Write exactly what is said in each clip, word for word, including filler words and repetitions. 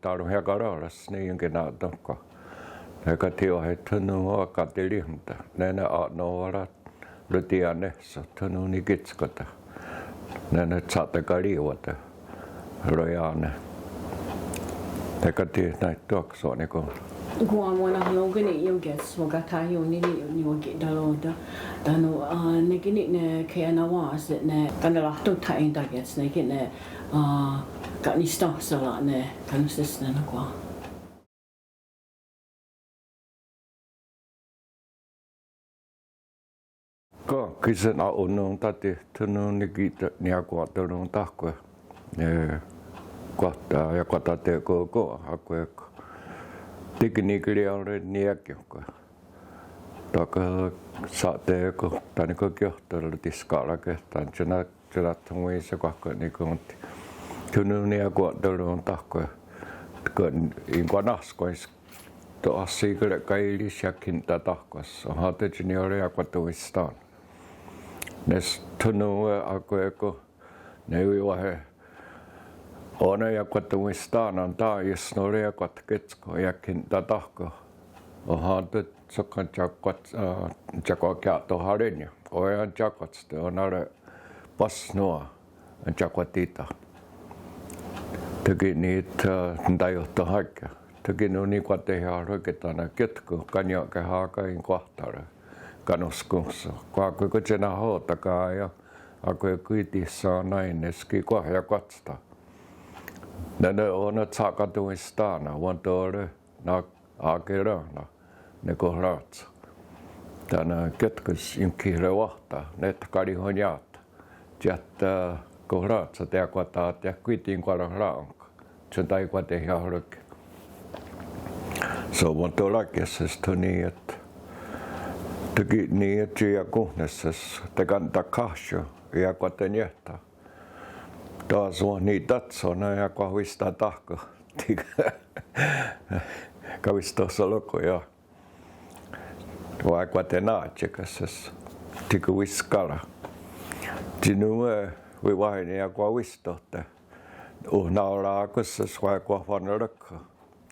Tánon hiakará:ras ne ionkena'tónhkhwa'. Nè:'e káti' wáhi thonon'wakaterièn:ta, nè:ne a'nó:wara rotiianéhso, thonon nikítskote', nè:ne tsa'takarì:wate' roiá:ne'. Nè:'e káti' nai' tho ahso'nikón:ha'. Kwah wanahononkón:ni' ionkiáts wakatahionni'ne' niwake'tarón:ta'. Tánon, ah, nè:'e ki' nè:'e ne Keianawá:se' ne kanerahtòn:ha' entákiats nè:'e ki' nè:'e, ah, ka'nisténhsera' ne kanonhsí:sen ne kwah. Ken kí:ken na'onón:tate' thonon nikita' niiakwa'tarón:tahkwe'. Eh, kwah, ah, iakwatate'kó:ko' akwé:kon. Tekenikerì:ware niiakiónhkwe'. Tánon sa'té:kon tánon ki' kióhta rotiskará:ke' tánon tsi na tsi nahò:ten wíshe kwah ken' nikón:ti'. Thonon niiakwa'tarón:tahkwe'. Ken' ien'kwanáhskwa's, to ahsí:kere' kaierísha iakhentatakhwà:s. Ohén:ton tsi niió:re iakwatewistèn:'a. Nè:'e thonon'wé akwé:kon. Nè:'e wíwahe. Ó:nen iakwatewistèn:'a, tánon í:se nó:re iakwatkétsko' iakhentatakhwà:s. Ohén:ton só:kon iakwats-, ah, iakwatia'toharé:nion. Ó:ia' iakwatste' ó:nenre' pà:se nón:we iakwati'tà:'a. Tóka' ni' tho ntaión:ton hákie'. Tóka' nó:ni kwatehià:roke' tánon' kiótkon kanien'kehá:ka' enkwáhtare'. Kanonhskónhso'. Kwah akwé:kon tsi nahò:ten ká:ien'. Akwé:kon í:ti' shé:nen nè:'e ki' kwah iakwátstha'. Nè:ne ó:nen tsa'katewistèn:'a, wén:tohre' na akerá:na', ne kohrá:tsen. Tánon' kiótkon ionkhihrewáhta', ne tkarihonnià:ta'. Tsi iah tho kohrá:tsen iakwatà:te' akwí:ti' enkwarohrà:ronk. Tsi taikwatehià:roke'. So, wén:tohre' ki' shes tho ní:ioht. Tóka' ní:ioht tsi iakonhnéhs shes teka'takhà:sio', iakwateniéhtha'. Tá:se wenhni'tátshon ne iakwahwistatáhko'. Tika-, kawistohseróhkon' iah. Wa'ekwatenà:tsyekes shes. Tika wískara. Tsi nón:we wíwahe' ne iakwahwistóhte'. Ohnaorá:kon shes wa'ekwahwanoróhko'.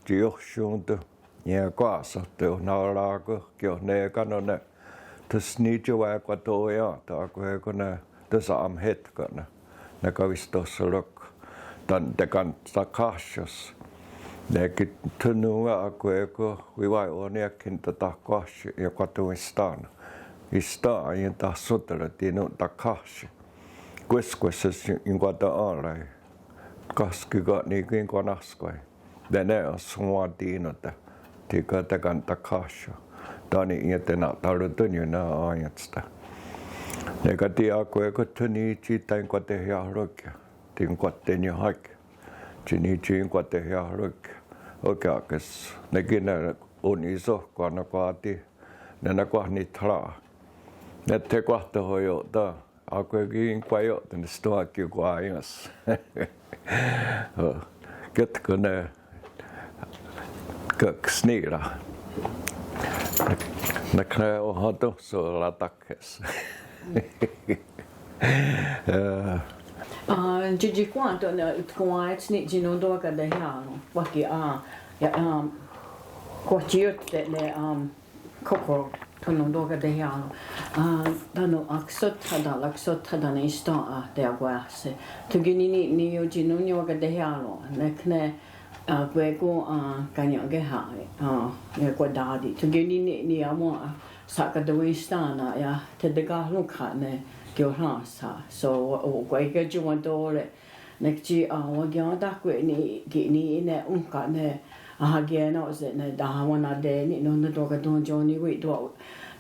Tsi iohsión:ton. Iakwáhsohte' ohnaorá:kon kiohné:kanon ne. Thos ní:tsi wa'ekwatoién:ten' akwé:kon ne. Thos a'amhétken' ne. Ne kawistohseróhko'. Tánon' teka'takhà:sios. Ne ki' tho nón:we akwé:kon wíwahe' ó:ni' iakhentatakhwà:sio' iakwatewistèn:'a. Ista' aientahsón:tare' tsi nón:we takhà:sio'. Kwéskwes shes ionkwata'én:rai. Káhskon ken' nikón:ti' ionkwanáhskwain. Nè:ne ó:nen Shonwatí:note'. Tika teka'takhà:sio'. Tánon' ientena'tarotónnion ne aiéntste'. Ne káti' akwé:kon tho ní:tsi taienkwatehià:roke'. Tsi ionkwateniohákie'. Tsi ní:tsi ionkwatehià:roke'. Oke'ákes. Ne kí:ken ne onisóhkwa ne kwah tsi. Nè:ne kwah nithrà:'a. Ne tekwah tohoió'ten'. Akwé:kon ionkwaió'ten' ne stón:ha ki' kwah aiéns. Kiótkon ne kákes nira'. Nek ne ohén:ton so ratákhes. Eh. Ah, tsi, tsi kwah to ne, kwah etsni' tsi nón:we wakatehià:ron'. Wáhi, ah, ya, um, kwah tsi ió'te' ne, um, Kókoro, tho nón:we wakatehià:ron'. Ah, tánon' akhsótha, tánon' akhsótha, tánon' ista', ah, teiakwá:se'. Tho ki' ni' ni', ni' iotsi'nón:ni' wakatehià:ron'. Nek ne, ah, akwé:kon, ah, kanien'kehá:ka', ah, iakwatá:ti'. Tho ki' ni' ni', ni' iá:wen', ah, sha'katewenhstá:nen', iah, thetekarónkha' ne, kiohrà:sa'. So, wa, wa, kwah í:ken tsi wén:tohre'. Nek tsi, ah, wakién:tahkwe' ni' ki' ni' ne ónhka ne, ah, ahakié:nen'se' ne tahawennatè:ni' nón:we ne tewakatonhtsión:niwi' to,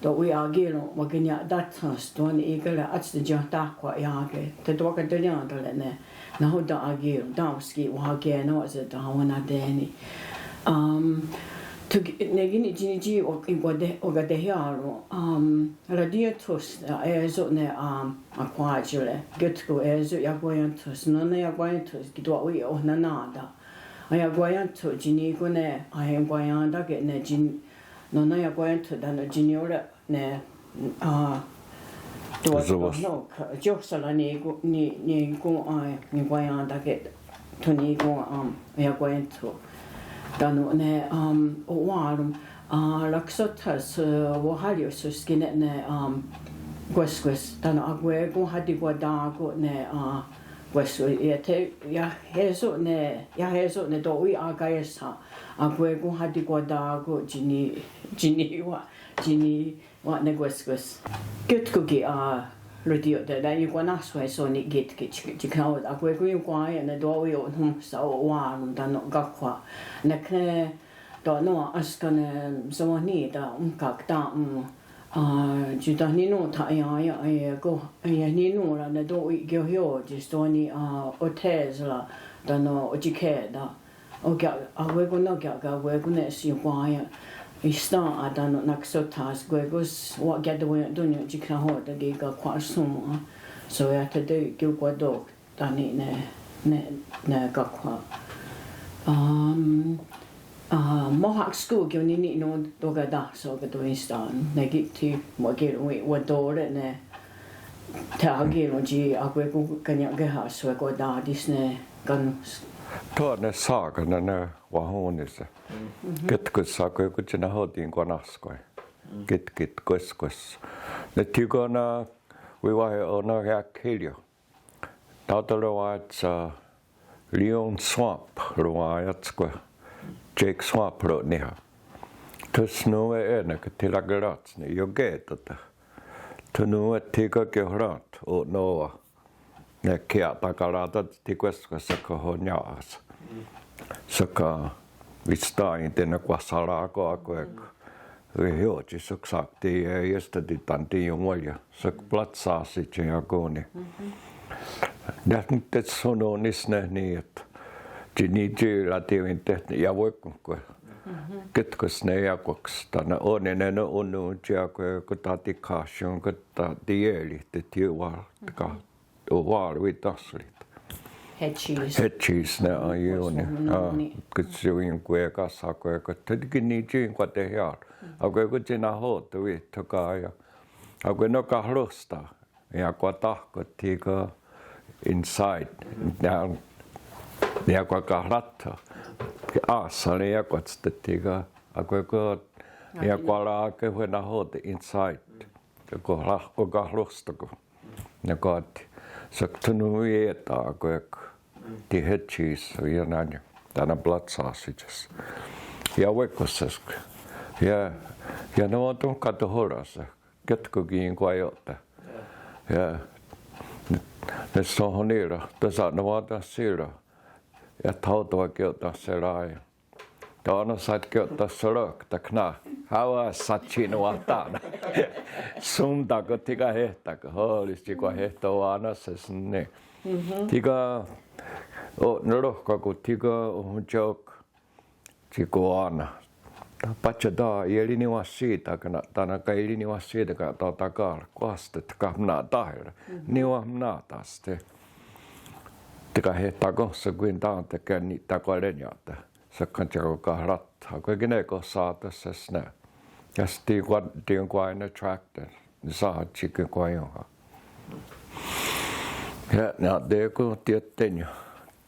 to wí:'a ki' ron' wakenia'tátshens, to ne í:kehre' átste tsi ientahkwa' iá:ke'. Te tewakaterièn:tare' ne, nahò:ten' ki' ron', tánon' ki' wahakié:nen'se' tahawennatè:ni'. Um, to ki', ne kí:ken tsi ní:tsi wak-, wakatehià:ron', um, ratiiénthos, ah, é:so ne, um, Akwá:tsire, kiótkon é:so iakwaiénthos, nón:we iakwaiénthos, ki' to wí:'a ohnennà:ta'. Aiakwaiéntho' tsi níkon ne, aiekwaién:take' ne tsi, nón:we iakwaiéntho' tánon' tsi niió:re' ne, ah, to, no, tsi iohsera' níkon, ni, níkon, ah, aiakwaién:take' tho níkon, um, aiakwaiéntho'. Tánon ne, um, o'wà:ron, ah, rakhsóthas, eh, waharios, sos ki' nè:'e ne, um, kwéskwes. Tánon akwé:kon hatikwatá:ko' ne, ah, kwéskwes. Iah te, iah é:so ne, iah é:so ne tó:wi' akaié:sha. Akwé:kon hatikwatá:ko' tsi ni, tsi ni wa, tsi ni Wa'nekwéskwes. Kí:ken ki' a, ratiió'te' ne ionkwanahskwais ó:ni' kí:ken tsi, tsi, akwé:kon ionkwá:ien' ne tó:wi' o'nhónhsa o'wà:ron tánon' kakhwà:'a. Nek ne tánon' énska ne sewenhnién:ten' ónhka'k tánon', a, tsi tahnenòn:tha' iah, iah, iah, ko, iah nòn:ra ne tó:wi' kiohió:tsis ó:ni', a, othè:sera tánon' otsikhè:ta. Oke, akwé:kon ne, oke, akwé:kon ne ionkwá:ien'. Ista, a, tánon' nakhsóthas, akwé:kon s-, wa'kateweientónnion' tsi nahò:ten' ki' kakhwà:'a shòn:'a. So, iah thé:nen kionkwató:ken' tánon' ne, ne, ne kakhwà:'a. Um, a, Mohawk School ki' ó:ni' nòn:wa tóka' táhsaken' tó:ni' ista, ne ki' thí wa'kè:ron wí' wa'tò:re' ne Tha'kè:ron tsi akwé:kon kaniakwé:kon ahskwekwatá:tis ne kanónhskon. Tho ne shà:ka ne wahón:nise'. Kí:ken akwé:kon tsi nahò:ten' ionkwanahskwais. Kí:ken kwéskwes. Ne thí:ken ne wí:wahe' ó:nen' ia'khí:rio. Tá:ta ronwá:iats Leon Swamp ronwá:iatskwe'. Jake Swamp ro'níha. Tho shonón:we é:neke thí rakerá:ts ne ioké:tote'. Tho nón:we thí:ken kiohrà:t o'nó:wa. Ne ki' a'takará:ta thí kwéskwes, sakahohniá:has. Sakawistá:ien' tenekwahserá:ko' akwé:kon. Wehio tsi sok saktiié:ies tsi tentatión:wahye'. Sok platsasi tsi akón:ni. Nè:'e ne teshonón:nis ne ní:ioht. Tsi ní:tsi ratiwén:te' iawé:kon. Kí:ken ne iá:kweks tánon' ó:ni' ne nón:we tsi akwé:kon tatikhahsión:ko' tatiié:ri tsi thí wá:ri ka. O'wà:ronwihtáhserihte'. Hetshis. Hetshis ne aió:ni'. Hetshis ne aió:ni'. Hetshis ne aió:ni'. Akwé:kon tsi nahò:ten' wí:tho ká:ien'. Akwé:kon ne kahróhsta'. Iakwatahkó:ten' thí:ken inside. Iakwakahrátho'. Áhsen ne iakwatste' thí:ken. Akwé:kon iakwará:ke' nahò:ten' inside. Ko rahko' kahróhstakon. Nè:'e ká:ti'. Sok tho nón:we ié:ta akwé:kon. Thí hetshis, ienà:ne. Tánon' blood sausages. Iawé:kon sé:ske. Iah, iah nón:we tonhkátohora'se'. Kí:ken ki' ionkwaió'te'. Iah. Ne, ne shonhonní:ron. Tó:sa nón:we tahsí:ron. Iah thaohtón:wa ki' io'taserá:ien'. Tánon' sat ki' io'taseró:ken tánon'. Hawá:sen tsi nonhwatá:nen'. Shontá:kon thí kahehtà:ke. Hò:rens tsi kwah ehtowá:nen'se' ne. Thí:ken, o, norohká:kon thí:ken ohontshió:kon. Tsi kowá:nen'. Pátsatá:ien' ierí: niwahsì:take' tánon' ká ierí: niwahsì:take' tánon' taká:ra. Kwah sten' tekahnà:tare'. Niwahná:taste'. Tekahehtà:kon sok kwintá:te' ken ni'takwarénia'te'. Sok ken tsi akwé:kon kahrátha'. Akwé:kon ne kohsá:tens' ne. Iah sti kwa, tionkwá:ien ne tractor. Nisáha tsi ken kwaiónha. Iah ne ate'kó:ten' ioténion.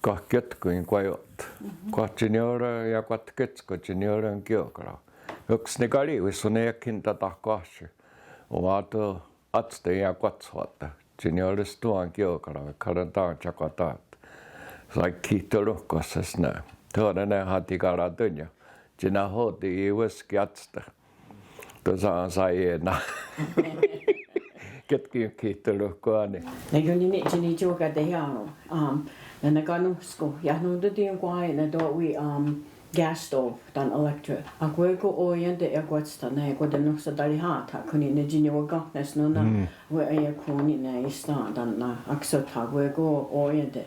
Kwah kí:ken ionkwaió'te'. Kwah tsi niió:re iakwatkétsko' tsi niió:re ionkió:karon. Ió:kse ne karì:wis ó:nen' iakhentatakhwáhse'. Wá:ton átste' iakwatshwà:ta'. Tsi niió:re stón:ha ionkió:karon, kará:ta tsi akwatá:te'. Sai khitorónhkos ne. Tho ne nahatikara'tónnion. Tsi nahò:ten' í:we's ki' átste'. Tó:sa saié:na'. Kí:ken khitorónhkwani'. Ne ioní' ne tsi niiohkatehià:ron. Um, ne ne kanónhskon. Iah nón:we tó:ti ionkwá:ien' ne tó:wi', um, gas stove tánon' electric. Akwé:kon ó:iente' iakwatstha' ne kwah tenonhsatarihà:tha' khó:ni' ne tsi niiohkatehià:ron nón:we. Wé:, iakhón:ni' ne ista' tánon' akhsótha' akwé:kon ó:iente'.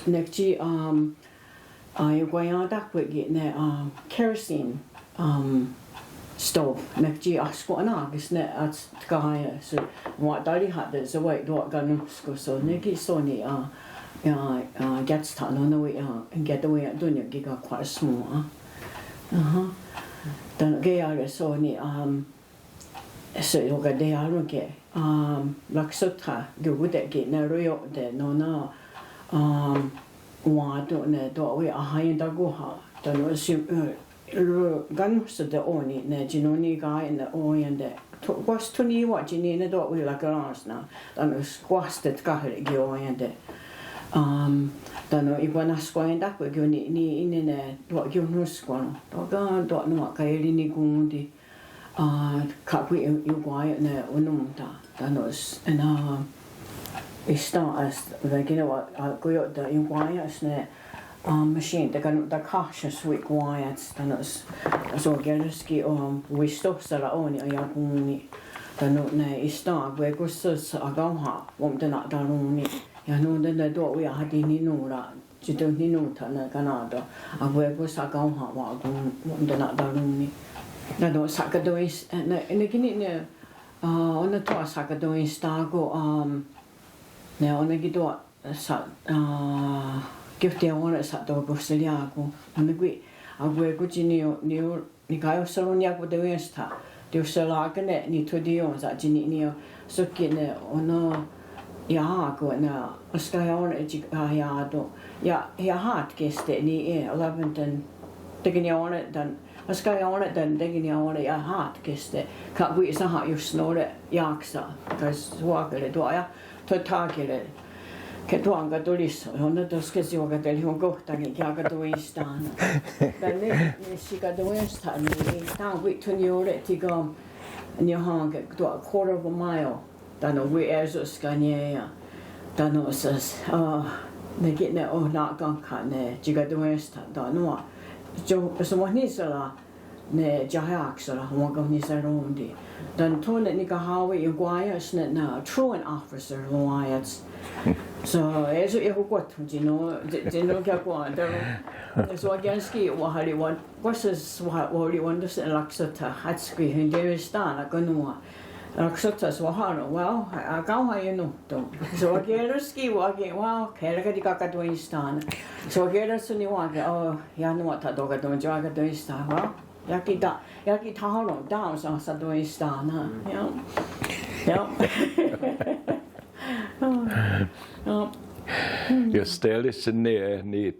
Nek tsi, um, a, ionkwaién:tahkwe' ki' ne, a, kerosene, um, stove. Nek tsi ahskwaná:kes ne átste' ká:ien' so wa'tarihà:te' so wáhi tewakanónhskon so ne ki' só:ni', a, a, a, kiátstha' nón:we, a, kiateweientónnion' ki' kakhwà:'a shòn:'a. Aha. Tánon' kaiá:re' só:ni', um, so iohkatehià:ronke, um, rakhsótha' ionkón:te' ki' ne roió'te' nón:we, um, wá:ton ne tó:wi' ahaién:takon ha'. Tánon' si, eh, ro-, kanónhsote' ó:ni' ne tsi nón:we ká:ien ne ó:iente'. Tho-, kwah tho ní:wa tsi ní:ne tó:wa' wí:lakens ná'. Tánon' kwah tkahere' ki' ó:iente'. Um, tánon' ikwanahskwaién:tahkwe' ki' ó:ni' ni' í:i' ne tó:wa' ki' onhónhskwa'. Tó:ka' tó:wa' nòn:wa kaié:ri nikón:ti. Ah, ka' kwi' ionkwá:ien ne onòn:ta. Tánon' s-, ena, ista' as-, ne kí:ken wa'akóyo'te' ionkwá:ien ne, ah, machine, tánon' takahsienhskwá:iats, tánon' s-, sewakèrens ki', um, wistóhsera' ó:ni' aiakón:ni'. Tánon' ne ista' akwé:kon sa-, sakaónha wa'ontena'tarón:ni'. Iah nón:we ne tó:wa' wí:ia'tho' ninòn:ra. Tsi tó:ni nón:we tha ne kaná:ta. Akwé:kon sakaónha wa'akón:ni', wa'ontena'tarón:ni'. Tánon' sha'katón:we, eh, ne, ne kí:ken ne, ah, ó:nen tho sha'katón:we tá:ko, um, ne ó:nen ki' tho sa-, ah, kiotiawén:re' sha'tokò:serià:ko. Ó:nen kwi', akwé:kon tsi ní:io, ní:io, nikaióhserónnia'kwatewenhstha'. Tióhserá:ke ne nithotión:sa' tsi ni', ní:io, sok ki' ne ó:nen iahà:kwe' ne, énska iahà:kwe' tsi kaià:ta'. Ia, iahà:tke' este' ni', eh, eleventh and, tekeniiawén:re' tánon', énska iahà:kwe' tánon' tekeniiawén:re' iahà:tke' este'. Ka' kwi' sénha iosnó:re' iáksa'. Ka' sewakà:re' tho iah, tho thá:kere'. Ke' tho enkatón:ris, ó:nen tó:ske' tsi wakatelión:ko' tha ki' iah katón:wis tánon'. Tánon' ne, ne sha'katón:wis tánon' ne, tánon' kwi' tho ní:iohre' thí:ken, niahà:ke' tho quarter of a mile. Tánon' kwi' é:so skanié:ia'. Tánon' sa-, ah, ne kí:ken ne onà:ken'kha' ne tsi katón:wis tha, tánon'. Tso, sewahníhsera'. Ne tsi iáksa' wakahnhíserón:ti. Tánon' tho ne nikahá:wi' ionkwá:ien ne, ne truant officer ronwá:iats. So, é:so iah okwáh tho tsi nón-, tsi, tsi nón-, kiakwé:kon. Sewakè:n:ronski' wahali'wán, kwah sa-, waha-, wahali'wán:tonhse' ne rakhsótha, hátskwi, hentewistá:nen kanón:wa. Rakhsótha sewahà:ron', well, a-, akaónha ionón:ton'. Sewakè:n:ronski' wá:ken, well, kherá:ke tsi kakatón:wis tánon'. Sewakè:n:ronski' niwá:ken, oh, iah nòn:wa tha tó:ka' tó:ka' tsi kakatón:wis tánon', well. Iah ki' tha-, iah ki' thahá:ron' tánon' sa-, satón:wis tánon'. Yep. Yep. Yep. Iosté:ri' tsi ni', eh, ni'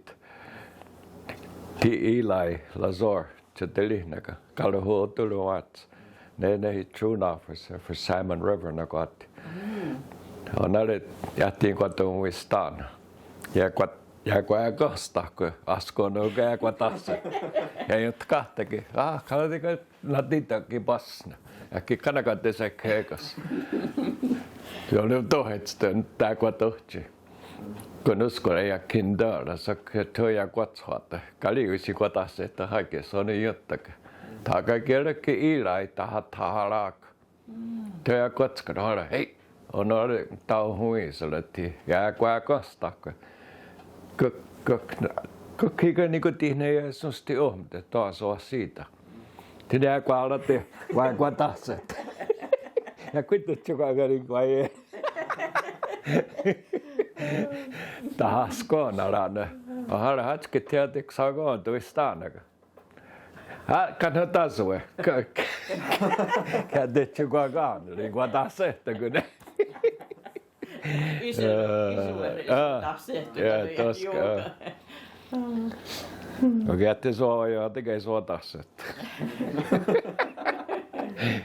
T. Eli Lazor, Tioterihnaken, Karohó:ton ronwá:tsi. Nè:ne he truant officer for Salmon River nonkwá:ti. Ó:nenre' iah tikotón:wis tánon'. Iah kwah Iah kwah iakónhstake', áhsen konnà:ke iah kwah táhse'. Iah iontkáhtake', ah, ká:ti' ken nati'tèn' ki' pásne. Iah ki' kà:neka' tesakhè:ka's. Ionetóhetste' tánon' kwah tóhti. Konnónhskon' iah kintó:re', sok tho iah kwah tshwá:te'. Ká:ti' tsi kwah táhse' tho hákie' só:ni iontake'. Tha kákiere' ki' Eli, tha, tha, thahará:ko'. Tho iah kwah tshwá:te', hei, ó:nenre' taohonwí:sera' thí', iah kwah iakónhstake'. Kok, kok, kok kí:ken nikón:ti ne iah sónhsti óhmte', tho sewahsì:ta. Thí' ne iah kwah ká:ti', kwah, kwah táhse'. Iah kwah tho tsi kwah ká:ti' kwah ie. Tha áhsen konnà:ra' ne. Oháre' hátskwi tho iah tikasakontón:wis tánon'. Ah, kanón:ta'se' we'. Ka-, ka-, ká:ti' tsi kwah ká:nen, kwah táhse' tánon' ne. Í:se', ah, í:se', ah, táhse' tánon', yeah, tó:ska', ah. Okay, ká:ti' sewá, ká:ti' ken sewá táhse'.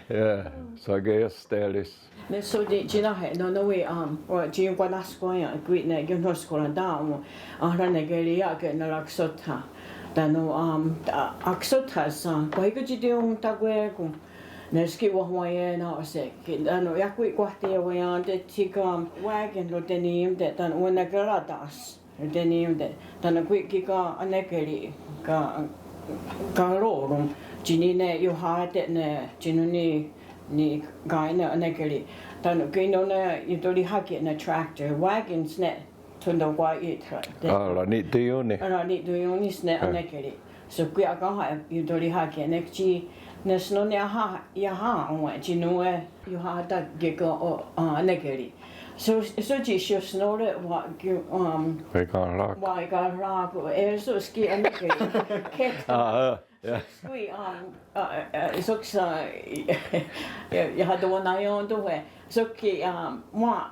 Yeah, so ká:ti' Iosté:ris. Ne só:tsi, tsi náhe', no, no, we, um, wa, tsi ionkwá:nenhskwa' iah, kwi' ne, ionhónhskwa' tánon', ah, ranekerí: iah ken ne rakhsótha. Tánon', um, a, akhsótha sa', kwah í:ken tsi teiontahkwé:kon. Ne ski wahwaié:na' ó:se' ki', tánon', iah kwi' kwah teioweién:te' thí:ken, um, wagon rotení:ionte', tánon', wennakerá:tens. Rotení:ionte', tánon' kwi' kí:ken anekerí', ka-, karó:ron, tsi ní:ne iohá:te' ne, tsi nón:we ni', ni' ká:ien ne anekerí'. Tánon' kwi' nón:we iontorihákie' ne tractor, wagons ne, thontokwá:iat. Ah, rani'ten'ión:ni'. Rani'ten'ión:ni' ne anekerí'. So kwi' akaónha iontorihákie' ne tsi, nes nón:we iahà, iahà, ó:we', tsi nón:we iohá:te' kí:ken, o, ah, anekerí'. So, so tsi siosnó:re' wa, ki, um, wa'kará:ko'. Wa'kará:ko'. Eh, so ski anekerí'. Ke, ah, ah, yeah. So ski, um, uh, uh, sok sa, iah, iah, tewennaién:towe'. So ki, um, wa,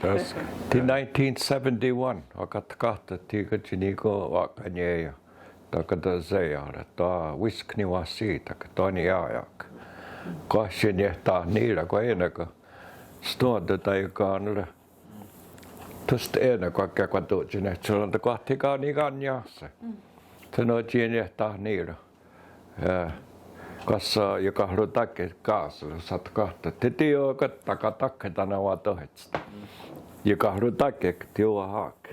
Tánon nineteen seventy-one wa'katkáhta thí:ken tsi ní:kon wa'kanié:ion. Tá:ke tánon' seià:ra, tánon' wísk niwáhsi'take, tánon' niiáhia'ke. Kwah sienniehtahnì:ra, kwah é:neken. Stón:ha tánon' ioká:nere. Tóhste é:neken kwah ki' akwáh tó:tsi ne tsi rontá:ke kwah thí:ken nikanià:se. Tánon' tsienniehtahnì:ra. Eh, kwah iokahrotà:ke kà:sen'la' satkáhtho. Tetió:ka takatakkhe tánon' wa'tò:sat. Iokahrotà:ke tiowahá:ke.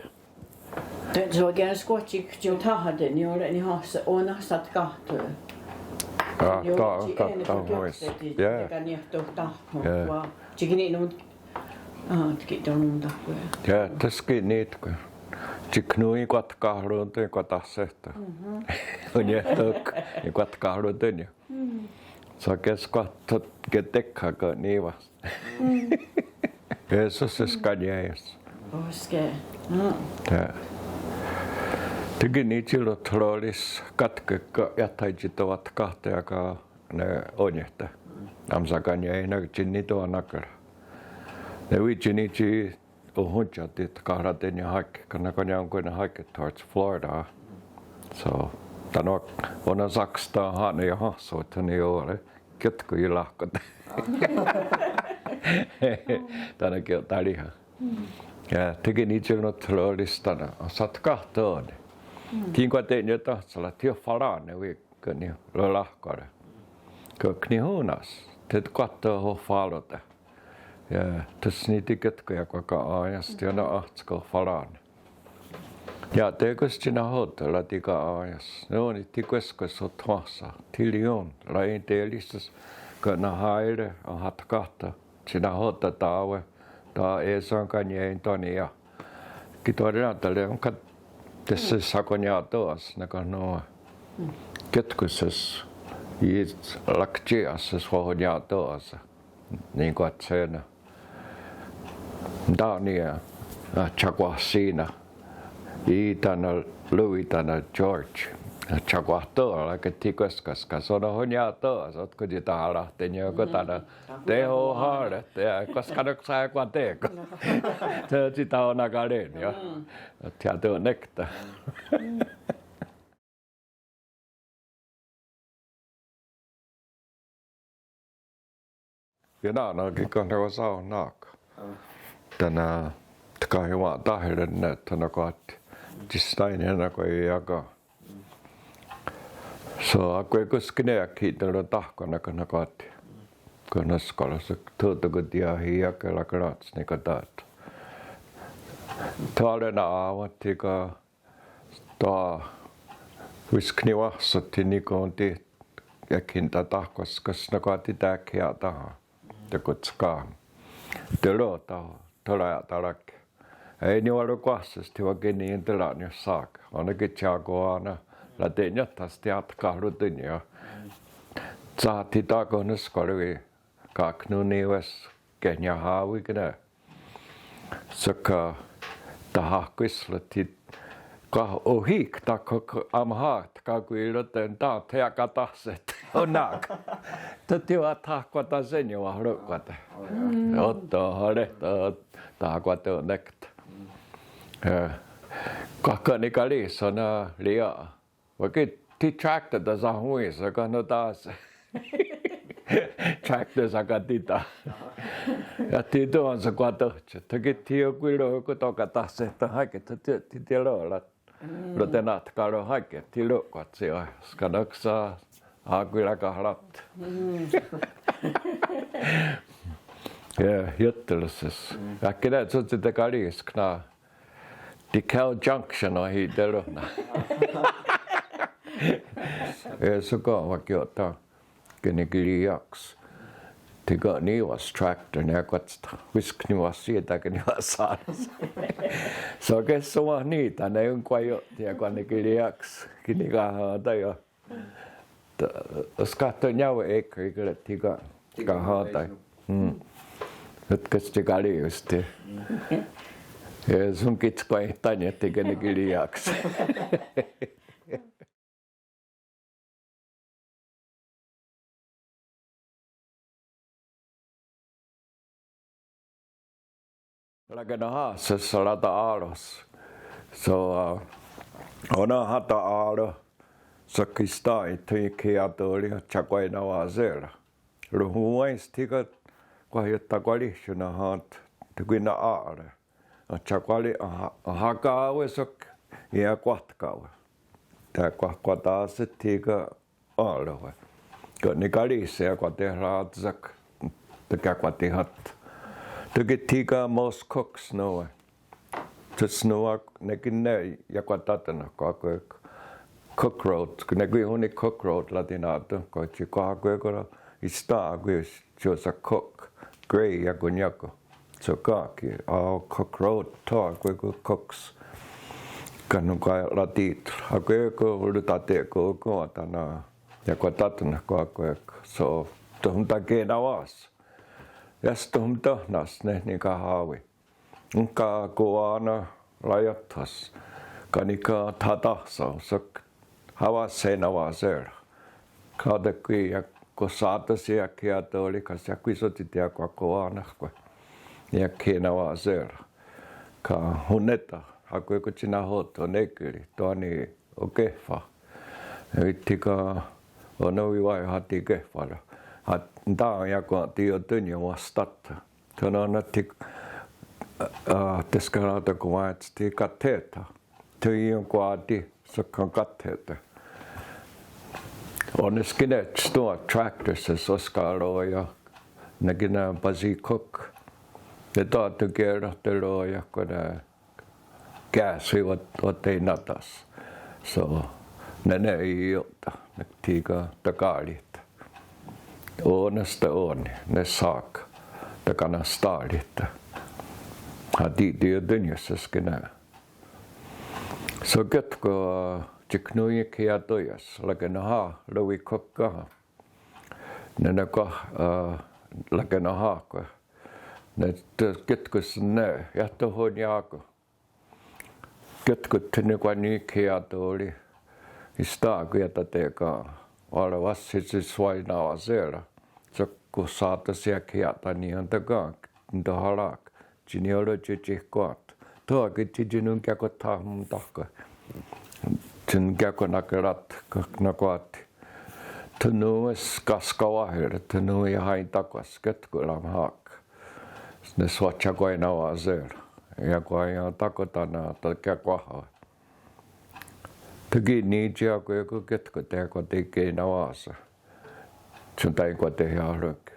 Tsi wa'kè:n:ras kwah tsi, tsi tháhate' niió:re nihá:se ó:nen satkáhtho. Ah, niió:re tá, tsi tá, é:neken tá, kióhse, tsi, yeah, tsi kaniehtotáhkon. Yeah. Kwah tsi ki' ni' no Ah, tsi ki' tánon' tahkwé:ra. Yeah, tóhske ní:tke. Tsi khnó:ni kwah tkahrón:ton' kwah tahséhton'. Mhm. Oniehtó:k, kwah tkahrón:ton'. Mm. Só:kens kwah tho ketekhà:ke nì:wa. Mm. Eso se skanié:ios. Ó:ske. Mm. Yeah. Tó:ke' ní:tsi rothró:ris kátke ken iah tsi tewatkáhte' ken ne ó:niehte'. Ámh, sakanié:nake tsi ní:tawa'nákera. Ne wí:tsi ní:tsi ohóntsia tsi tkahrahténion hákie', ken ne kanià:kon ne hákie' towards Florida. So, tánon' ó:nen sákstha ha'niahónhsohwa' tsi niió:re, kiótkon ioláhkon. Tánon' kiotaríha. Yeah, tó:ke' ní:tsi rothró:ris tánon' satkáhton'. Tsi ki' kwa'te'nientáhse' la tsi farà:ne wí' ken' niioláhkware. Ken' kniihón:nens, tsi kwah tho ohwá:ronte'. Yeah, tóhste ní:tsi kiótkon ia'kwáh ka'à:iats, tsi ó:nen áhsen ken' farà:ne. Iah tékos tsi nahò:ten' la tsi ka'à:iats, nó:ni tsi kwéskwes othwénhse', tsi lión, la ieterístes, ken' nahá:ire, ohatkáhtha'. Tsi nahò:ten' tá:we', tá:we' é:so kanié:tho' ni' iah. Ki' tho rontá:re' ónhka tsi shakonia'tò:s ne ken' nón:we. Kiótkon tsi, í:'i rakhsí:ia'se' wahonnia'tò:se'. Nikatshé:nen. Tánon' niió:re, ah, tsi kwah sí:nen. Í:'i tánon' Louis tánon' George. Tsi kwah tho, la ki' tsi kwéskwes ken' só:nen ohonnia'tò:se', otkó tsi taharahténion ken' tánon'. Tehohá:re', te, kwah skanoksa'e' kwah té:kon. Tsi, tsi taonakaré:nion. Tsi ate'nekta'. Ienà:na' ki' ken' ne wahsaonhnà:ke. Tánon' tkahiwa'táhere' ne tánon' kwah tsi stainié:nake iá:ken. So, akwé:kon skeniiá:ke ki' tánon' tahkwá:nen ken' ne kwah tsi. Ken' ne ská:rons tho tóka' tsi ahiiá:ke rakerá:ts nikatá:ts. Tho á:re na'á:wen' tsi ka Tánon' wísk niwáhse tsi nikón:ti iah ki' ne tahkwá:skas ne kwah tsi takia'táha. Tekotská:hon. Terotá:ho, toroia'tará:ke. É:ni wa'rokwáhse tsi wa'keniientera'nion' sá:ke. Ó:nen ki' tsi akowá:nen. Rate'niénhtas tsi atkarón:ton' ni' iah. Tsá:ti tá:kon ne skwá:ron' kaknón:ni wes kehniahá:wi' kene'. Sok tahahkwísla' tsi ka' ohík ta' kok amahá' tsi kakwí:rote' ta' tsi akatáhse' ó:nen'k. Tsi tsi wa'tahkwatasé:nion wahró'kwate'. Otohó:re' ta' tahkwatanékta'. Ka' ken' nikarì:sen ne riièn'. Wa'ke' tsi tractor ta' sahonwí:sen' ken' nontá:se'. Tractor sakatì:ta'. Iah tsi tó:se' kwah tóhse'. Tsi ki' tsi okwí:ron' kó:ton katáhse' tóhake' tsi tsi tsi ro'te' na'tkarón:hake' tsi ro'kwá:tsi'. Skennó:kon sa' akwirakahrà:t. Iah, ió'tere's. Iah ki' ne sótsi tekarì:seks ná'. Dekalb Junction ahiteròn:na'. É:so ken' wa'kio'tén:ha. Ki' ne kí:ken iá:ks. Tsi ken' niwá:s tractor ne kwah tsi wísk niwá:s sié:take' niwá:s sá:nen's. Só:ke' só:ni' ta' ne ón:kwaió'te' iah kwah ne kí:ken iá:ks. Ki' nikahá:ta' iah. Tsi, skátho' niá:wen' é:kha í:kehre' tsi ka, kahá:ta'. Ótkes tsi karì:wes tsi. É:so ki' tsi kwah é:tani' tsi ki' ne kí:ken iá:ks. Rake'nahà:'a se' sata'á:rons. So, uh, ó:nen ha ta'á:ron. Sok Ista ethòn:ni khiiató:ri, atshakwaienawa'sera. Rohonwá:iens thí:ken kwah iotakwarihnhón:ni nahò:ten, tho ki' nà:'a á:re. Atshakwá:ri, aha-, ahaká:we sok iakwatká:we. Teakwahkwatà:se thí:ken á:rewe. Ken' nikaríhse iakwatehrá:tsek, tekiakwatihà:ta. Tho ki' thí:ken mós cook snowe. Tsi snowe ne kí:ken ne iakwataten'nónhkwa akwé:kon cockroach, ne kwí:hon ni cockroach latina'tónhkwa, tsi kwah akwé:kon Ista akwí:io tsi ó:nen cook, gray iakonnió:kon. Sok ki' aó cockroach tho akwé:kon cooks. Kanonhkwaia'tà:ti akwé:kon rotate'kó:kon tánon iakwataten'nónhkwa akwé:kon. So, tohontakenawá:se. Iah tohontónhnhas ne nikahá:wi. Ónhka kowá:nen raióthos, ken' niká:ti thatáhsaon, sok hawa'sehnawa'sé:ra. Katakwí:io iakohsá:tens iakhwiá:tore, ká:ti iakhwisótsi tiakwakowá:nen'kwe. Iakhwiá:nawa'sé:ra. Kahonnéta, akwé:kon tsi nahò:ten onékiri, tho ni okéhwa. Thí:ken onó:wi wáhi hatikéhwara. Hot-, tá:i iakwé:kon tsi iotónnion wahstá:te. Tho nó:nen thí:ken, ah, teskarà:ta konwá:iats thí:ken kathé:ta. Tho ionkwá:ti, sok kathé:ta. Ó:nen skinné:tsi tho tractor se sóska roiá:ko. Ne kí:ken ne pasí:kok. Tho tho kié:rehte roiá:ko ne gas hi wat-, wateiná:tens. So, nè:'e ne ió'te, ne thí:ken taká:rihte. Ó:nenste ó:ni, ne sá:ka, takanahstá:rihte. Hati'tió:ni iotónnion seskená. So kiótkon, ah, tsi khnón:ni khiiató:ias, rake'nahà:, rawikhókkaha. Nè:'e ne ken-, ah, rake'nahà:ke. Nè:'e kiótkon sne, iah tohonnià:ko. Kiótkon tsi nikahá:wi khiiató:ri, Ista ki' iatate'kèn:'a, wa'rewahsí:tsi swá:ri na'wa'sé:ra, sok kohsá:tens iakhwiá:ta niiontà:ke, ntohará:ke, tsi niió:re tsi tsihkwà:ta, tho ki' tsi tsi nonkiakothahontá:ke, tsi nonkiakona'kerà:'a, ken-, nakwá:ti. Tho nón:we kaskawáhere, tho nón:we iahaintákwas, kiótkon rahnhá:ka. Ne swahshakwaienawa'sé:ra. Iakwaientá:ko tánon takiakwá:hawe. Tho ki' ní:tsi akwé:kon kiótkon teakwatekenawá:se. Tsi taikwatehià:roke.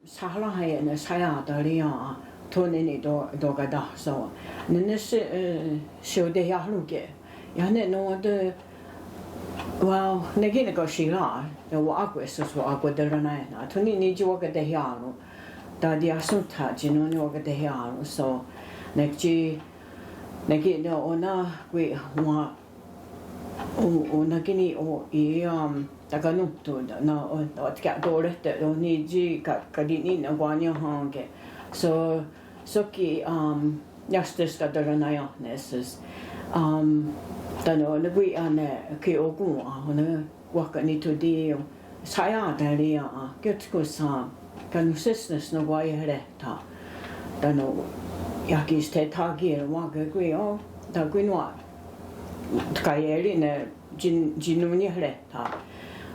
Sahrà:ha ne shaià:ta riièn:'a, tho néne to-, tokatahsèn:'a. Néne se-, eh, seotehià:roke. Iah ne nó:nen, well, ne kí:ken ne ken-, shirà:'a, wa'ákwe, so, so, wa'ákwe terenná:nen. Tho ní:'i ní:tsi wakatehià:ron. Tá:ti ahsónhtha tsi nó:nen wakatehià:ron. So, ne tsi, ne kí:ken ne ó:nen kwi-, wa- O, o, ne kí:ken ne, o, í:, um, takanónhton, na, o, o, tkia'tó:rehte', o, ní:tsi ka-, kati'ní:ne' kwah niiohén:ke. So, so ki', um, iah tes katerennaién:ne's, um, tánon ne kwi-, a, ne, ki' okòn:'a, o, ne, kwah kanithontí:io. Shaià:ta riièn:'a, kiótkon sa, kanonhsísnes nonkwaié:re'. Tha-, tánon, iah ki' sthe thakì:ron wá:ke kwi-, o, tha kwi' nòn:wa, tkaié:ri ne, tsi-, tsi nón:we niié:re', tha-,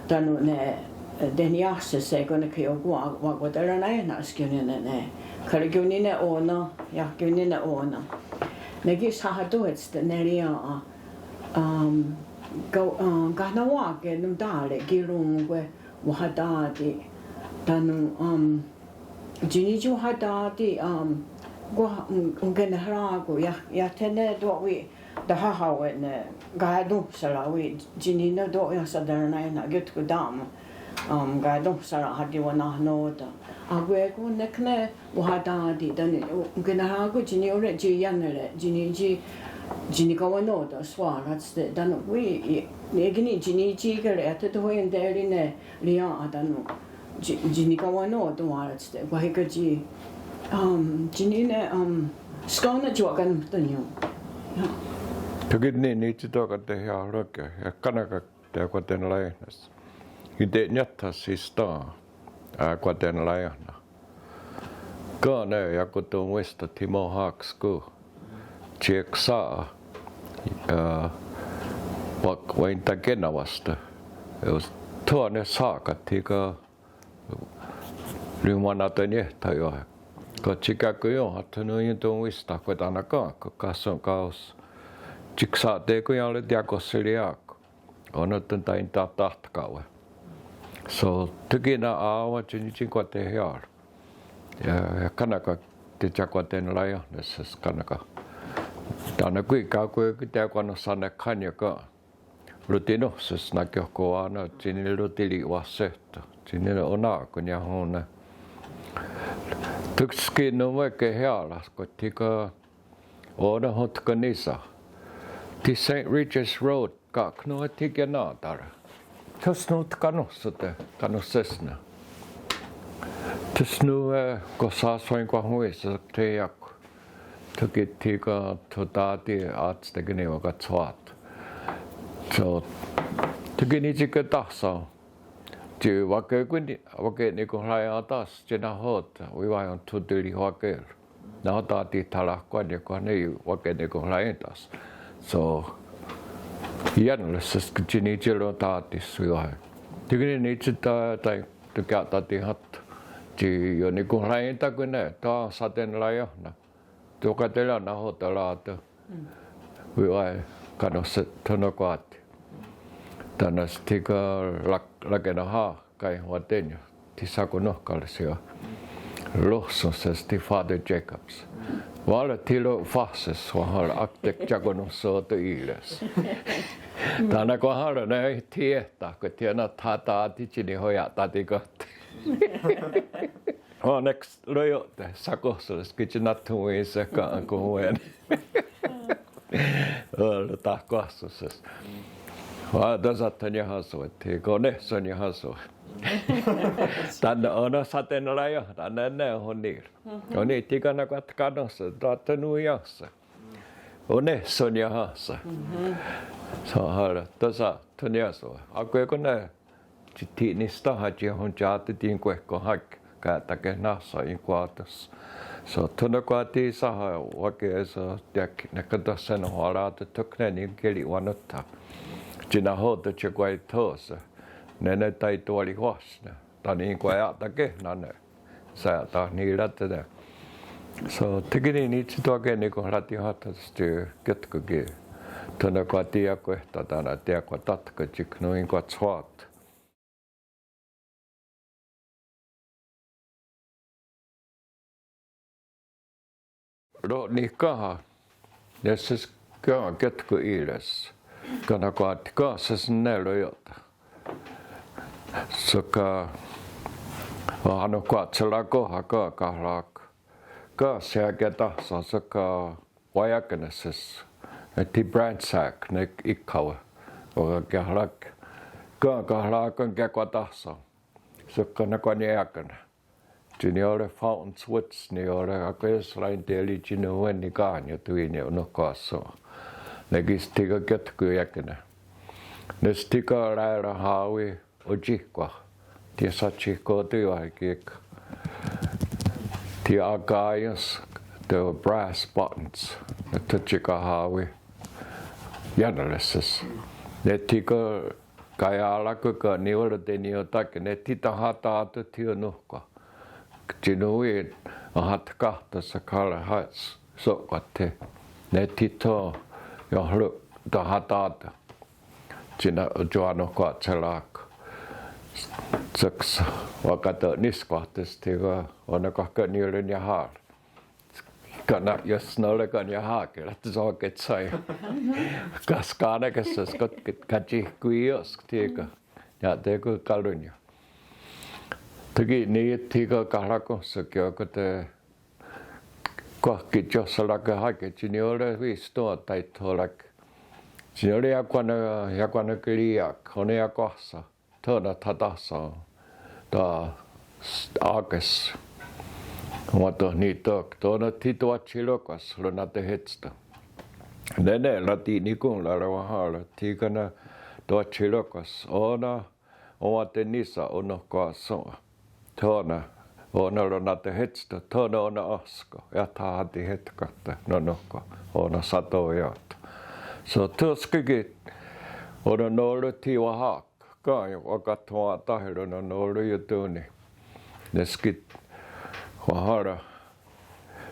tánon ne, eh, tehniiáhse shé:kon ne ki' okòn:'a, wa-, wa'koterennaién:na's ki' ó:ni ne, ne, kháre' ki' ó:ni ne ó:nen, iah ki' ó:ni ne ó:nen. Ne ki' sahatóhetste' ne riièn:'a, um, ka-, um, kahnawà:ke nontá:re' ki' rón:kwe, wahatá:ti', tánon, um, tsi ní:tsi wahatá:ti', um, kwah, um, onkenehrá:ko, iah, iah thé:nen tewá:wi, taháhawe' ne, kahatónhsera wí, tsi ní:non tewá:wi ahsaterennaién:na' kiótkon tánon, um, kahatónhsera hatiwennahnohte'. Akwé:kon nek ne, wahatá:ti', tánon, o, onkenehrá:ko tsi ní:iohre' tsi ién:nere', tsi ní:tsi, tsi nikawennó:ten' swá:rats, tánon, wí, i, ne kí:ken tsi ní:tsi í:kehre', iah tho tohén:teri ne, riièn:'a tánon, tsi, tsi nikawennó:ten' swá:rats, kwah í:ken tsi, um, tsi ní:ne, um, skén:nen tsi wa'kanonhtónnion. Tho ki' ní:'i ní:tsi tewakatehià:roke, iah ká:neka teakwatenraién:na's. Iontenién:tha's Ista, ah, akwatenraién:na'. Ken ne iakotonhwísta thimó:haks kó. Tsi iksà:'a, eh, wak waintaké:nawa'ste'. Thó:ne shà:ka thí:ken ronwahnateniéhtha' ioiá:ke. Ken tsi kákwiión:ha thonón:ion tonwísta kwe'tanakà:ke, káhson ká:us. Tsi iksà:'a tekonnià:le tiakohseriià:ko. Ó:nen tentaientáhtaka'we'. So, thí:ken ne à:wen tsi ní:tsi kwatehià:ron. Iah, iah kà:naka teiakwatenenlá:ion, ne shes kà:naka. Tánon ki' kákwe ki' tiakwanohsanekhwánion ken. Rotinónhses nakióhkon wá:nen, tsi ní:ioht rotirihwahséhton, tsi ní:ioht onà:kon niahón:ne'. Tó:kskis nón:we kehià:ra, kwah thí:ken ó:nen hontka'nísha. Ti Saint Regis Road, ka' nón:we thí:ken na'tà:ra. Thos nón:we kanónhsote', kanónhsesne'. Thos nón:we kohsà:swen kwah ón:we sekthé:ion. Thó ki' thí:ken tho tá:ti átste ki' niwakatswà:t. So, thó ki' ní:tsi kaitáhsaon. Tsi wake ki' ni, wake'nikonhraién:ta's tsi nahò:ten, wíwahen thontirihwá:ke'. Nahò:ten tá:ti tharahkwánion kwah ne wake'nikonhraién:ta's. So, iá:nere se's ki' tsi ní:tsi rontá:ti's wíwahen. Thó ki' ní:tsi ta, ta, tokia'tá:ti hot. Tsi io'nikonhraién:take'ne', tho satenraión:na'. Tho kateria' nahò:ten rá:ton. Wíwahen kanónhse' thonón:kwati. Tánon thí:ken rak, rake'nahà:'a kahiwaténion. Ti shakonónhka'le' shiwa. Róhson se's ti Father Jacobs. Wà:le' ti ro'wáhses, wahèn:ron' aktek iakononhsote' í:re's. Tánon kwah wahèn:ron' ne thí:ken tá:ke' thí:ken na'thatá:ti tsi nihoia'tá:ti ken. Ó:nenks roió'te' shakóhseres ki' tsi na'thonwí:se' ken konwé:nen. Ó:, rotáhkwa'shòn:'a se's. Wà:le' tó:sa thoniahónhsawen' thí:ken, onéhson niahónhsawen'. Tánon ó:nen satenraión:ha, tánon ne, ne, oní'. Oní' thí:ken nakatkà:nonhse', tánon teniiónhse'. Onéhson niahónhsawen'. So, wà:le' tó:sa thoniahónhsawen'. Akwé:kon ne Tsi thí:ken nisténha tsi ahontia'te' tsi enkwé:kon hák, ka' take'nahsha enkwá:tons. So, thonón:kwati sáha' wá:ke' é:so tia'k nakatónhse' nonhwerá:te' thok ne nikerihwanón:tha'. Tsi nahò:ten tsi kwaitho' se, nè:ne taitewá:ri wáhsen, tánon' enkwaia'takéhna' ne. Shaia'tahnirà:te' ne. So, thí:ken ní:tsi tsi wá:ke' nikonhratién:ha's tsi kiótkon ki'. Thonón:kwati akwé:kon tánon' tiakwatátke' tsi kón:wa enkwatshwà:t. Ro'niskénha, ne seskèn' kiótkon í:re's. Ken nahò:ten ken seskèn' ne roió'te'. Sok, wahanohkwa'tsherá:ko' ken kahrà:ko'. Ken sehiake'táhse sok waiá:kene's. Ti Brandsack ne í:kkhawe'. Wakakiahrà:ke'. Ken kahrà:ko' ken kekwa'táhse. Sok ken nahò:ten iá:kene'. Tsi niió:re Fountains Woods, niió:re akwé:kon raintié:ri tsi nón:we nikà:nyon tó:ni' ononhkwa'shòn:'a. Ne kí:ken thí:ken kiótkon iá:kene'. Ne thí:ken raerá:hawi otsíhkwa. Ti satshihkó:ten wahekí:ken. Ti akà:ions, the brass buttons. Ne thotskà:hawi. Iá:nere's. Ne thí:ken kaiá:rakon ken niió:re teniió:take', ne thí tahatá:ton thí onónhkwa. Tsi nón:we ahatkáhthos akháre' hats só'kwathe'. Ne thí tho iónhro' tahatá:ton. Tsi na, tsi wahanohkwa'tsherá:ko'. Sok wakate'niskwáhtes thí:ken, ó:nen kwah ken niió:re niahà:ron'. Ken na'yosnó:re ken niahà:ke', ratshwà:ke' tsi. Ken skén:nake' se's ken, ken katsi'kó:ios thí:ken. Nia'té:kon karónnion. Thí:ken ní:ioht thí:ken kahrà:kon sekió:kon te' kwah ki' tióhserá:ke' hákie' tsi niió:re wísto taithorá:ke'. Tsi niió:re iakwá:nen, iakwá:nen kerì:ia'k, ó:nen iakwáhse. Tho na'thatáhse, ta, á:ke's. Wá:ton nitó:ke', tho ne thí tewatchiró:kwas ronatehétston. Nè:ne rati'nikón:rare' wahèn:ron' thí:ken ne tewatchiró:kwas, ó:nen, ó:nen watenísa ononhkwa'shòn:'a. Tho ne, Ó:nen ronatehétston, thó:ne ó:nen énsko, iah thahatihétkat nonónhkwa, ó:nen sató:ion. So, thó:ske ki' ononó:ron thí wahák, ken wakathwèn:ta'e' rononó:ron iotón:ni. Neskit wahèn:ron,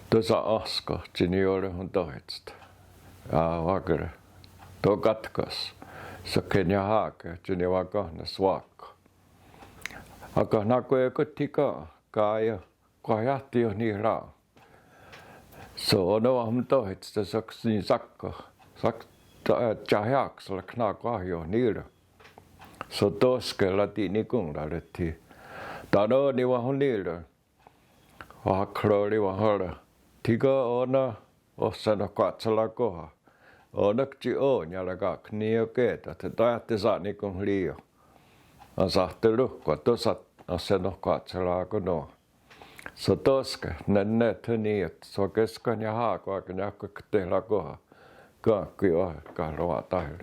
tó:sa' énsko, tsi niió:re hontóhetste. Á:, wà:kere', tó:ka' tkos. Sok ki' niahà:ke' tsi niwakénhnes wà:ko'. Akonhnakwé:kon thí:ken, ká:ien, kwah iah teiohnihrá:wen. So, ó:nen wahontóhetste' sok tsi nisákko', sak-, tsa-, tsahià:kstla' khnà:kon wáhi iohnì:ron'. So, tó:ske rati'nikón:rare' thí. Tánon' niwahonnì:ron'. Wahakhró:ri' wahèn:ron, thí:ken ó:nen ohsennohkwa'tsherá:ko'. Ó:nen ki' tsi ó:niare' ken' ní:ioht ké:tho, tsi tánon' iah tesa'nikonhrí:io'. Ensahteróhkwa, tó:sa' ohsennohkwa'tsherá:ko' nón:. So tó:ske, nè:ne thó:ni iah, so ké:ska niahà:kon, ake'niáhkon ktehrá:ko'. Ken' ki' wáhi kahronta'e'.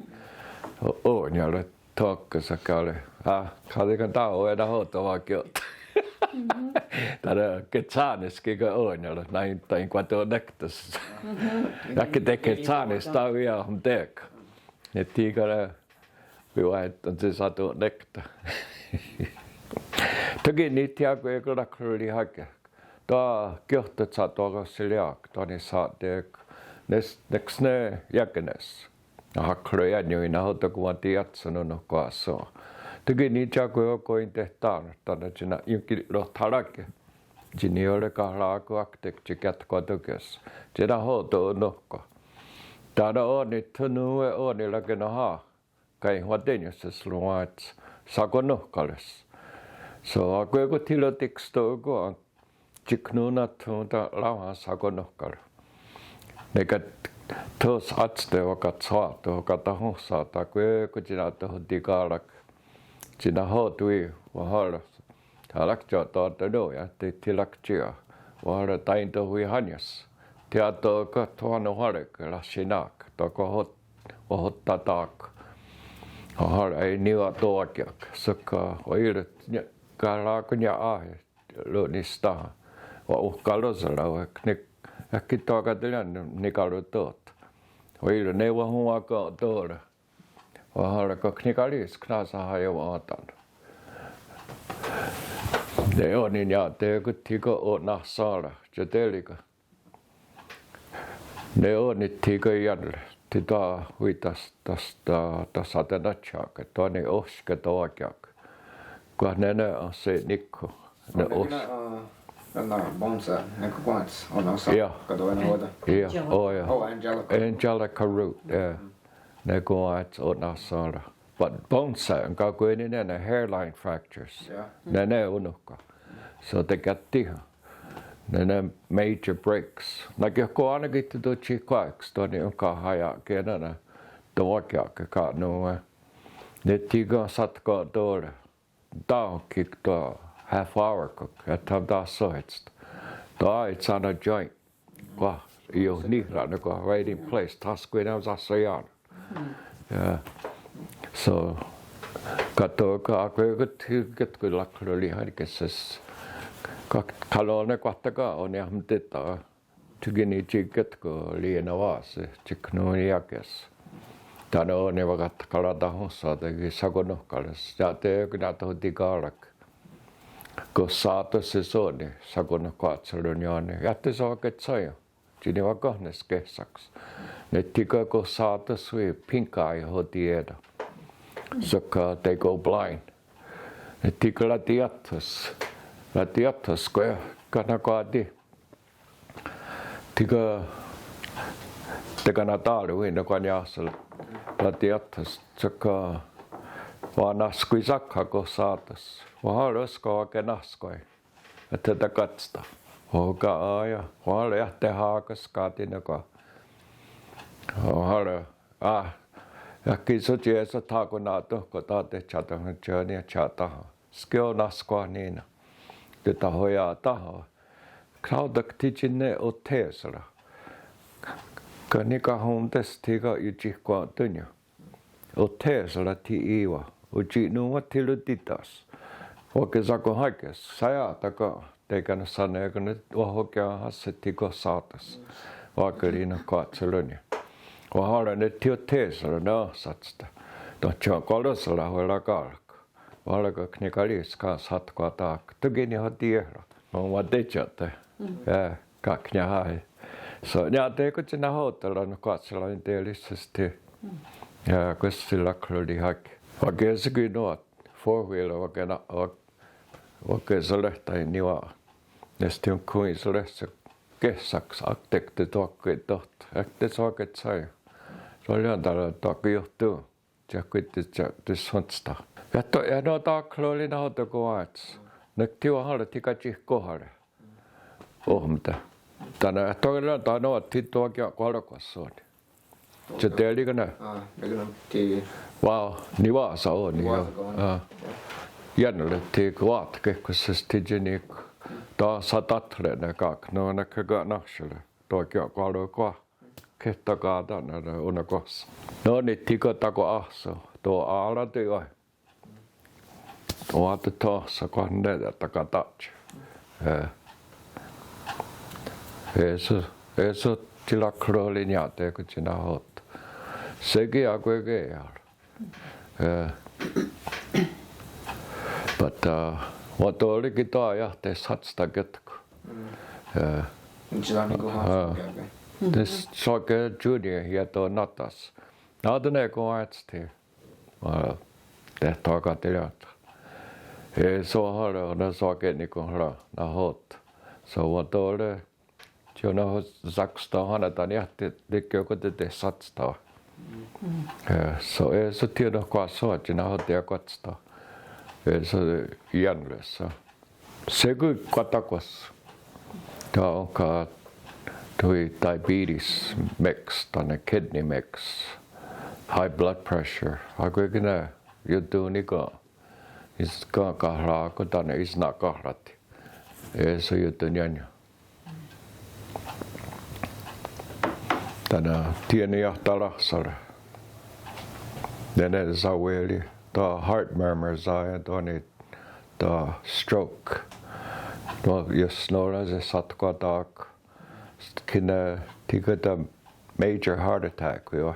Ó:niare' thó:kon, saká:re'. Á:, kháti' ken tánon' nahò:ten' wákiot. Tánon' ketsháne's ki' ken ó:niare' nahò:ten' kwah tonèktas. Iah ki' teketsháne's tánon' iah honté:kon. Ne thí:ken re' wí:wa entonces satonèkta. Tóka' ni' tsi akwé:kon rakhró:ri' hákie'. Tánon' kiohtotsha'twakohserià:ke, tánon' nisa'té:kon, nes-, nek tsi ne iákene's. Ahakhró:ri' iánion nahò:ten' konwatiiáhse' nonónhkwa'shòn:. Tóka' ni' tsi akwé:kon kontehtà:ron, tánon' tsi na'ionkirothá:rake'. Tsi niió:re' kahrà:kon, ákte' tsi kiatkotónke's. Tsi nahò:ten' onónhkwa. Tánon' ó:ni thonón:we ó:ni rake'nahà'. Kaiehnwaténion se's ronwá:iats, shakonónhkare's. So, akwé:kon thí:rotiksto'kon, tsi khnón:na thón:ta raónha shakonónhkare'. Nekathó:s átste wakatshén:ton, wakatahónhsehte', akwé:kon tsi na'tohontiká:rake'. Tsi nahò:ten' wahèn:ron, tharáktia'tatenóia' tsi thí:rake' tsi, wahèn:ron taintohwihánnies. Thia'tó:ken thonón:warake' rahsiná:ke, tó:ka' wahot- wahottá:take'. Wahèn:ron, ai, niwatowakià:ke'. Sok, wa'ì:ron, kahrà:kon nia'á:wi' ro'nisténha. Wa'ohkaró:sera' wáhi, nek- iah ki' tó:ka' tenién:tho nikarontò:ten'. Wa'ì:ron, ne wahonwakèn:tore'. Wahèn:ron, kok nikarí:sen khnensahá:ion wa'én:ton'. Ne ó:ni nia'té:kon thí:ken o'nenhsèn:ra', tioté:ri ken. Ne ó:ni thí:ken ién:re, thí:ken tánon' wí:tas, tas-, ta-, tahsatenatshì:ke', tánon' óhske towakià:ke'. Kwah nè:ne enhsehníkho, ne óhske. Iah, iah, oh, iah. Angelica. Angelica Root, iah. Ne konwá:iats o'nenhsèn:ra'. But bones, ken akwé:ni' nè:ne hairline fractures. Nè:ne onónhka. So tekati'ne' nè:ne major breaks. Na'kehkowá:nen ki' tiotó:tshihkwá:iats, tánon' onkahaià:ke' nè:ne towakià:ke' ka' nón:we. Ne thí:ken satkon'tó:re'. Tánon' ki' tó half hour kok, iah thaontahsóhetste'. Tó:, it's on a joint. Kwah, iohnì:ra' ne kwah right in place, thaskwiná:wen sahsó:ia'ne'. Yeah. So, ká:ti' ken akwé:kon thí:ken rakhró:ri' há:nike's. Ka-, karón:ne kwah tánon' oniahontién:ten'. Thí:ken ni' tsi ken tó:kenrienawá:se' tsi khnón:ni iáke's. Tánon' ó:ni wakatkaratáhonhsehte' ki' shakonónhkare's. Iah té:kon na'tohontiká:rake'. Kohsá:tons só:ni shakonónhkwa'tsherónnion. Iah tsi sawaketshé:ion. Tsi niwakénhnes kéhsaks. Ne thí:ken kohsá:tons wí:io pink eye hotié:na'. Sok, uh, they go blind. Ne thí:ken ratiiáthos. Ratiiáthos kwah, kanahkwá:ti. Thí:ken tekanatá:re wí:nekwaniáhse ratiiáthos. Sok, uh, wanahskwisákha kohsá:tons. Wahèn:ron énska wakenahskwain. Ethetakátste'. Oká:ien, wahèn:ron iah tehá:kon skáti' nè:kwen. Wahèn:ron, ah, iah ki' sótsi é:so tha'kon na'tónhkon tá:ta tehtsia'tahén:tsi, nia'thia'tá:ha. Skiaonahskwaní:nen. Tetahoia'tá:ha. Klá:tok thí tsi ne othè:sera'. Ken nikahón:te's thí:ken iotsi'kwénhtonnion. Othè:sera' thí í:wa, otsi'nón:we thí:rontitás. Wakesakonhákie', shaià:ta ken, Tekanonhsané:kon ne wahókia'hahse thí:ken sá:tens. Wákeri nahò:ten Selonia. Wahèn:ron ne thí othè:sera ne sáhsata. Tóhchi kwaló:sera wahwerakà:rok. Wahèn:ron ken nikarì:wes ken sáhtkwataken. Tóka' nihotiié:ra. Wa'teién:te. Ken niahà:i. So nia'té:kon tsi nahò:ten nahò:ten Selonia terisesti. Kwah tsi rakhró:ri' hake. Wake'sakwi' nòn:wa four wheeler wake na wake Wake'shalehtà:ion niwá:ha. Nestí onkhonhí:salehtsha' kéhsaks akte'k tetuakkwetoht. Akte'k tsi waketshá:ion. Só:re' tánon takiotú. Tsi akkwé:kon tsi shónhstha. Iah tho iah nòn:wa takhró:ri' nahò:ten konwá:iats. Nek thí wahèn:ron thí katsi'kóhare. Ohmta. Tánon iah tho ken tánon thí tho kiakwá:rokwas só:ni. Tsi teríkane. Wá:sa, niwá:sa, ó, niwá:sa. Ién:nare thí kwah kéhkos tsi tsi ní:kon. Tho satáthere' ne ká:ken nòn:wa ne keka'nónhsere. Tho kiakwá:rokwas. Kehtaká:ta ne ó:nen kwah. Nòn:wa ne thí ken takwaáhse. Tho ará:te' iohé. Tho ará:te' tho sahkwá:nen ne takatá:tsi. É:so, é:so tsi rakhró:ri' nia'té:kon tsi nahò:ten. Shé:kon akwé:kon iah. But, uh, wa'tò:re' ki' tho iah tesáhsta kétko. Tsi tánon konwá:iats. Tes só:ke junior iah tho ná:tas. Ná:ton ne konwá:iats thí. Tehtakaterièn:ta. É:so wahèn:ron ne só:ke nikonhrá nahò:ten. So wa'tò:re' tsi nahò:ten sákstha wá:nen tánon iah tho, tho kiakwá:rokwas tesáhsta. So é:so thí nahò:ten kwah só:tsi nahò:ten iakwátstha. É:so ién:nare' sa. Shé:kon kwatákwas. Tho ken tho diabetes mix, tánon kidney mix, high blood pressure. Akwé:kon ne iotón:ni ken, is ken kahrà:kon tánon is na'kahrà:ti. É:so iotón:ni. Tánon thí ne iah taráhsara. Nè:ne sawé:ri, tho heart murmurs, ah, tho ne tho stroke. Tho iah shnó:ra se sáhtkwatá:ko. Kí:ken thí ken tho major heart attack, wí:wa.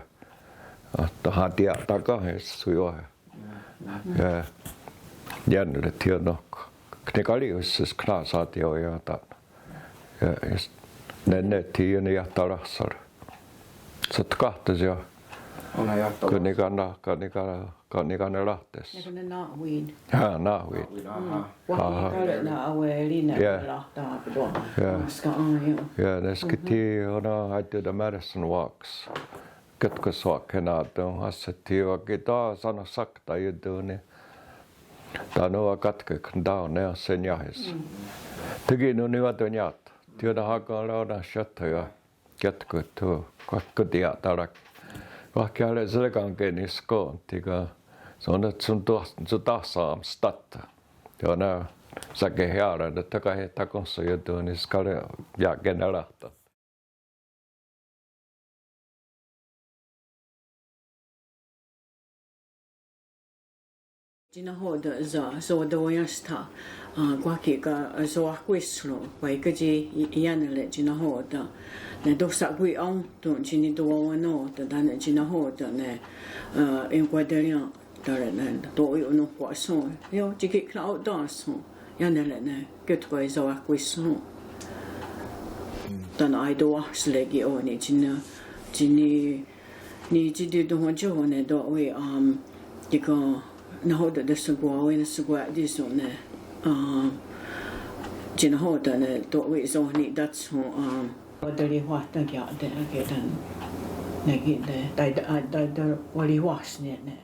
Tho hatia'tá:ken, wí:wa. Ién:nare' thí nahò:ten. Ken nikarì:wes tsi khna'shà:ti ioiá:ta. Nè:ne thí ne iah taráhsara. Satkáhtes iah. Ken nikana, ken nikana, ken nikaneráhtes. Nahwin. Ah, nahwin. Wahí:kare' ne awé:ri ne ráhta. Yeah, neskehthí, oh no, I do the medicine walks. Kétkos wa'khé:nata' hahse thí wa'kitá' sanonhsákta iotón:ni. Tánon wa'katké:ken tánon ne ahseniáhes. Tóka' nòn:wa niwá:ton niá:ta. Thí nahò:ten ken raonahsiáhte iah. Kétkon tho kwah ken tiia'tá:rake. Kwah kia're' sele' ken ké:ni skó:ti ken. Só:ne tsi, tsi táhsa amstatta. Tho ne sakehià:ra ne tho kahehtà:kon iotón:ni skare' iakeneráhta. Tsi nahò:ten sa, sawataweiénhstha, ah, kwah ki' ken sawahkwísron, kwah ki' tsi ién:nare' tsi nahò:ten. Ne tohsa'kwí:iohton tsi nitowá:nen, tánon tsi nahò:ten ne, ah, enkwaterièn:tare' ne to'ionohkwa'shòn:. Io, tsi ki' khna'otá:shon. Ién:nare' ne, kétkwah sawahkwísron. Tánon aetowáhsere' ki' ó:ni tsi ne, tsi ni, ni tsi tiotonhontsóhon ne tho wí, um, kí:ken nahò:ten teshonkwá:wi ne shonkwa'tíson ne, um, tsi nahò:ten ne tho wí sohni'tátshon, um, waterihwáhta kia'te' aké:ton ne ki' ne, tai, tai, tai, waterihwáhsne' ne.